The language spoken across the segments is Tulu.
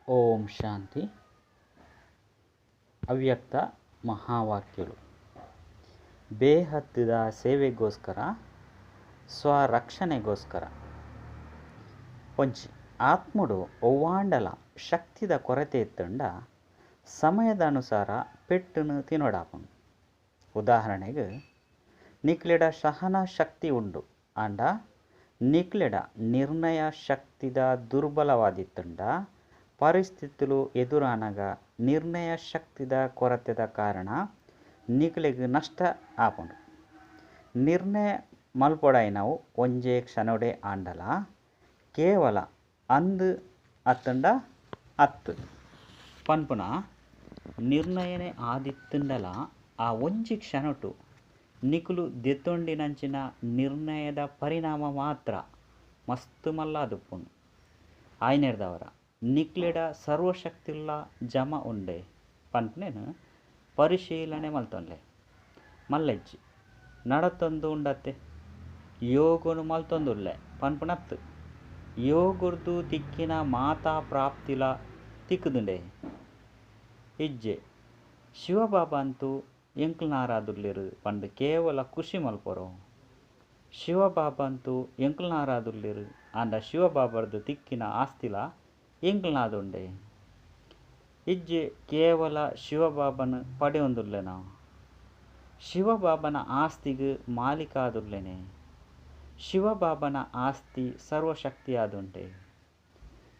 ಓಂ ಶಾಂತಿ. ಅವ್ಯಕ್ತ ಮಹಾವಾಕ್ಯಗಳು ಬೇಹದ್ದಿದ ಸೇವೆಗೋಸ್ಕರ, ಸ್ವರಕ್ಷಣೆಗೋಸ್ಕರ. ಒಂಜಿ ಆತ್ಮಡು ಒವ್ವಾಂಡಲ ಶಕ್ತಿದ ಕೊರತೆ ಇತ್ತಂಡ ಸಮಯದ ಅನುಸಾರ ಪೆಟ್ಟುನು ತಿನೋಡಾಪುಂಡು. ಉದಾಹರಣೆಗೆ, ನಿಕ್ಲೆಡ ಸಹನ ಶಕ್ತಿ ಉಂಡು ಆಂಡ ನಿಕ್ಲೆಡ ನಿರ್ಣಯ ಶಕ್ತಿದ ದುರ್ಬಲವಾದಿತ್ತಂಡ ಪರಿಸ್ಥಿತಿಲು ಎದುರಾನಗ ನಿರ್ಣಯ ಶಕ್ತಿದ ಕೊರತೆದ ಕಾರಣ ನಿಕ್ಲೆಗ್ ನಷ್ಟ ಆಪುಂಡು. ನಿರ್ಣಯ ಮಲ್ಪೊಡಾಯಿನವು ಒಂಜೇ ಕ್ಷಣೊಡೆ ಆಂಡಲ ಕೇವಲ ಅಂದ್ ಅತ್ತಂಡ ಅತ್ತ್ ಪನ್ಪುನ ನಿರ್ಣಯನೇ ಆದಿತ್ತಂಡಲ ಆ ಒಂಜಿ ಕ್ಷಣೊಟು ನಿಕುಲು ದೆತ್ತೊಂಡಿನಂಚಿನ ನಿರ್ಣಯದ ಪರಿಣಾಮ ಮಾತ್ರ ಮಸ್ತ್ ಮಲ್ಲಾದುಪ್ಪುಂಡು. ಆಯ್ನೆರ್ದವರ ನಿಕ್ಲೆಡ ಸರ್ವಶಕ್ತಿಲ್ಲ ಜಮ ಉಂಡೆ ಪನ್ಪುನೇನು ಪರಿಶೀಲನೆ ಮಲ್ತೊನ್ಲೆ. ಮಲ್ಲೆಜ್ಜಿ ನಡತೊಂದು ಉಂಡತ್ತೆ, ಯೋಗನು ಮಲ್ತೊಂದುಲ್ಲೆ ಪನ್ಪುನತ್ತು, ಯೋಗುರ್ದು ತಿಕ್ಕಿನ ಮಾತಾ ಪ್ರಾಪ್ತಿಲ ತಿಕ್ಕುದುಂಡೆ ಇಜ್ಜೆ. ಶಿವಬಾಬಾ ಅಂತೂ ಎಂಕ್ಲ್ನಾರಾದುಲ್ಲೆರ್ ಪಂದ್ ಕೇವಲ ಖುಷಿ ಮಲ್ಪೊರು. ಶಿವಬಾಬಾ ಅಂತೂ ಎಂಕ್ಲ್ನಾರಾದುಲ್ಲೆರ್ ಆಂಡ ಶಿವಬಾಬರ್ದು ತಿಕ್ಕಿನ ಆಸ್ತಿಲ ಎಂಕ್ಲ್ನಾದುಂಡೆ ಇಜ್ಜೆ. ಕೇವಲ ಶಿವಬಾಬನ ಪಡೆಯೊಂದುಲ್ಲೆನ, ಶಿವಬಾಬನ ಆಸ್ತಿಗ್ ಮಾಲೀಕಾದುಲ್ಲೆನೆ. ಶಿವಬಾಬನ ಆಸ್ತಿ ಸರ್ವಶಕ್ತಿಯಾದುಂಡೆ,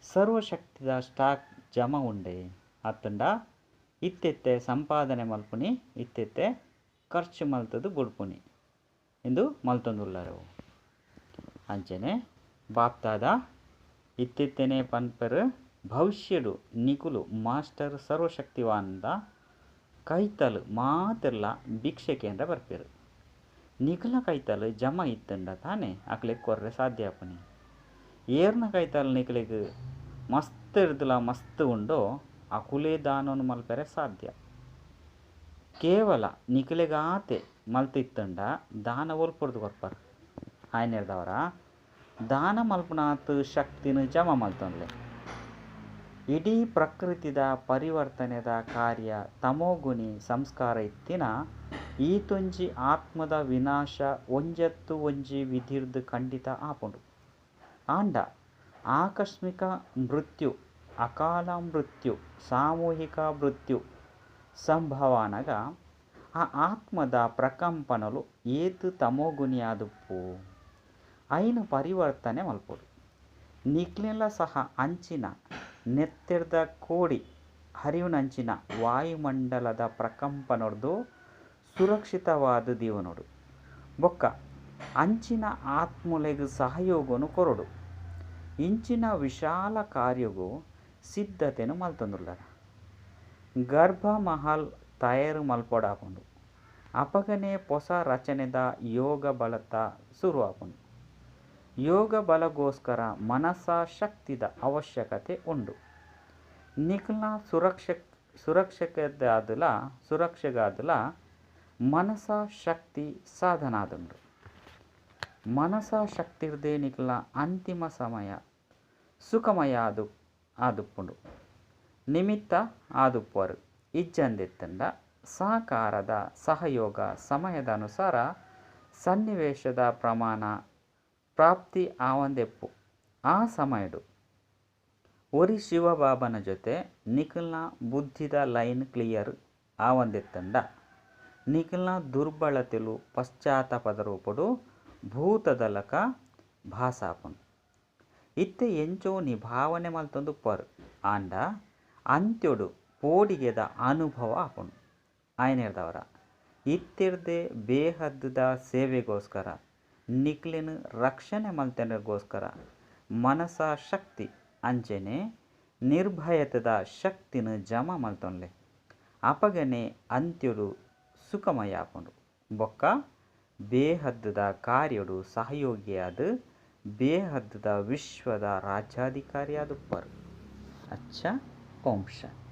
ಸರ್ವಶಕ್ತಿದ ಸ್ಟಾಕ್ ಜಮ ಉಂಡೆ ಅತ್ತಂಡ ಇತ್ತೆತ್ತೆ ಸಂಪಾದನೆ ಮಲ್ಪುನಿ, ಇತ್ತೆತ್ತೆ ಖರ್ಚು ಮಲ್ತದು ಬುಡ್ಪುನಿ ಎಂದು ಮಲ್ತೊಂದುಲ್ಲರು. ಅಂಚನೆ ಬಾಪ್ತಾದ ಇತ್ತೆತ್ತನೆ ಪನ್ಪೆರ್, ಭವಿಷ್ಯಡು ನಿಕುಲು ಮಾಸ್ಟರ್ ಸರ್ವಶಕ್ತಿವಾನ್ದ ಕೈತಲ್ ಮಾತೆರ್ಲ ಭಿಕ್ಷೆ ಕೇಂದ್ರ ಬರ್ಪೆರು. ನಿಕುಲ ಕೈತಲ್ ಜಮ ಇತ್ತಂಡ ತಾನೆ ಅಕ್ಲೆಗ್ ಕೊರ್ರೆ ಸಾಧ್ಯ ಆಪುನಿ. ಏರ್ನ ಕೈತಲ್ ನಿಕಲೆಗ್ ಮಸ್ತ್ ಇರ್ದಲ ಮಸ್ತ್ ಉಂಡೋ ಅಕುಲೇ ದಾನವನ್ನು ಮಲ್ಪೆರೆ ಸಾಧ್ಯ. ಕೇವಲ ನಿಕಲೆಗಾತೆ ಮಲ್ತಿತ್ತಂಡ ದಾನ ಒಲ್ಪೊರ್ದು ಕೊರ್ಪರ್. ಆಯ್ನೆರ್ದವರ ದಾನ ಮಲ್ಪುನಾತ್ ಶಕ್ತಿನ ಜಮ ಮಲ್ತೊನ್ಲೆ. ಇಡೀ ಪ್ರಕೃತಿದ ಪರಿವರ್ತನೆದ ಕಾರ್ಯ ತಮೋಗುಣಿ ಸಂಸ್ಕಾರ ಇತ್ತಿನ ಈತೊಂಜಿ ಆತ್ಮದ ವಿನಾಶ ಒಂಜತ್ತು ಒಂಜಿ ವಿಧಿರ್ದು ಖಂಡಿತ ಆಪುಂಡು. ಆಂಡ ಆಕಸ್ಮಿಕ ಮೃತ್ಯು, ಅಕಾಲ ಮೃತ್ಯು, ಸಾಮೂಹಿಕ ಮೃತ್ಯು ಸಂಭವನಗ ಆ ಆತ್ಮದ ಪ್ರಕಂಪನಲು ಏತು ತಮೋಗುಣಿಯಾದುಪ್ಪು ಐನು ಪರಿವರ್ತನೆ ಮಲ್ಪೊಡು. ನಿಕ್ಲೆಲ ಸಹ ಅಂಚಿನ ನೆತ್ತೆರ್ದ ಕೋಡಿ ಹರಿಯುನಂಚಿನ ವಾಯುಮಂಡಲದ ಪ್ರಕಂಪನೊರ್ದು ಸುರಕ್ಷಿತವಾದ ದೀವನೊಡು. ಬೊಕ್ಕ ಅಂಚಿನ ಆತ್ಮಲೆಗ್ ಸಹಯೋಗನು ಕೊರೊಡು. ಇಂಚಿನ ವಿಶಾಲ ಕಾರ್ಯಗು ಸಿದ್ಧತೆನು ಮಲ್ತೊಂದುಲ್ಲರ. ಗರ್ಭಮಹಲ್ ತಯಾರು ಮಲ್ಪೊಡಾಪುಂಡು. ಅಪಗನೆ ಪೊಸ ರಚನೆದ ಯೋಗ ಬಲತ ಸುರು ಆಪುಂಡು. ಯೋಗ ಬಲಗೋಸ್ಕರ ಮನಸ ಶಕ್ತಿದ ಅವಶ್ಯಕತೆ ಉಂಡು. ನಿಕ್ಲ್ನ ಸುರಕ್ಷೆಗಾದಲ ಮನಸ ಶಕ್ತಿ ಸಾಧನಾದುಂಡು. ಮನಸ ಶಕ್ತಿರ್ದೇ ನಿಕ್ಲ್ನ ಅಂತಿಮ ಸಮಯ ಸುಖಮಯ ಆದುಪ್ಪುಂಡು. ನಿಮಿತ್ತ ಆದುಪ್ಪರು ಇಜ್ಜಂದಿತ್ತಂಡ ಸಹಕಾರದ ಸಹಯೋಗ ಸಮಯದ ಅನುಸಾರ ಸನ್ನಿವೇಶದ ಪ್ರಮಾಣ ಪ್ರಾಪ್ತಿ ಆವಂದೆಪ್ಪು. ಆ ಸಮಯಡು ಒರಿ ಶಿವಬಾಬನ ಜೊತೆ ನಿಕ್ಲ್ನ ಬುದ್ಧಿದ ಲೈನ್ ಕ್ಲಿಯರ್ ಆವಂದೆತ್ತಂಡ ನಿಕ್ಲ್ನ ದುರ್ಬಲತೆಲು ಪಶ್ಚಾತ್ತಾಪದ ರೂಪಡು ಭೂತದಲಕ ಭಾಸಾಪುಂಡು. ಇತ್ತೆ ಎಂಚೋ ನಿಭಾವನೆ ಮಲ್ತೊಂದುಪ್ಪರು ಆಂಡ ಅಂತ್ಯೊಡು ಪೋಡಿಗೆದ ಅನುಭವ ಆಪುಂಡು. ಆಯ್ನೆರ್ದವರ ಇತ್ತಿರ್ದೆ ಬೇಹದ್ದುದ ಸೇವೆಗೋಸ್ಕರ ನಿಕ್ಲೆನ್ ರಕ್ಷಣೆ ಮಲ್ತೆನಗೋಸ್ಕರ ಮನಸ ಶಕ್ತಿ ಅಂಚನೆ ನಿರ್ಭಯತೆದ ಶಕ್ತಿನ ಜಮ ಮಲ್ತೊನ್ಲೆ. ಅಪಗನೆ ಅಂತ್ಯೊಡು ಸುಖಮಯ ಆಪುಂಡು. ಬೊಕ್ಕ ಬೇಹದ್ದುದ ಕಾರ್ಯಡು ಸಹಯೋಗಿಯಾದ ಬೇಹದ್ದುದ ವಿಶ್ವದ ರಾಜ್ಯಾಧಿಕಾರಿಯಾದುಪ್ಪರು. ಅಚ್ಚ, ಓಂ ಶಾಂತಿ.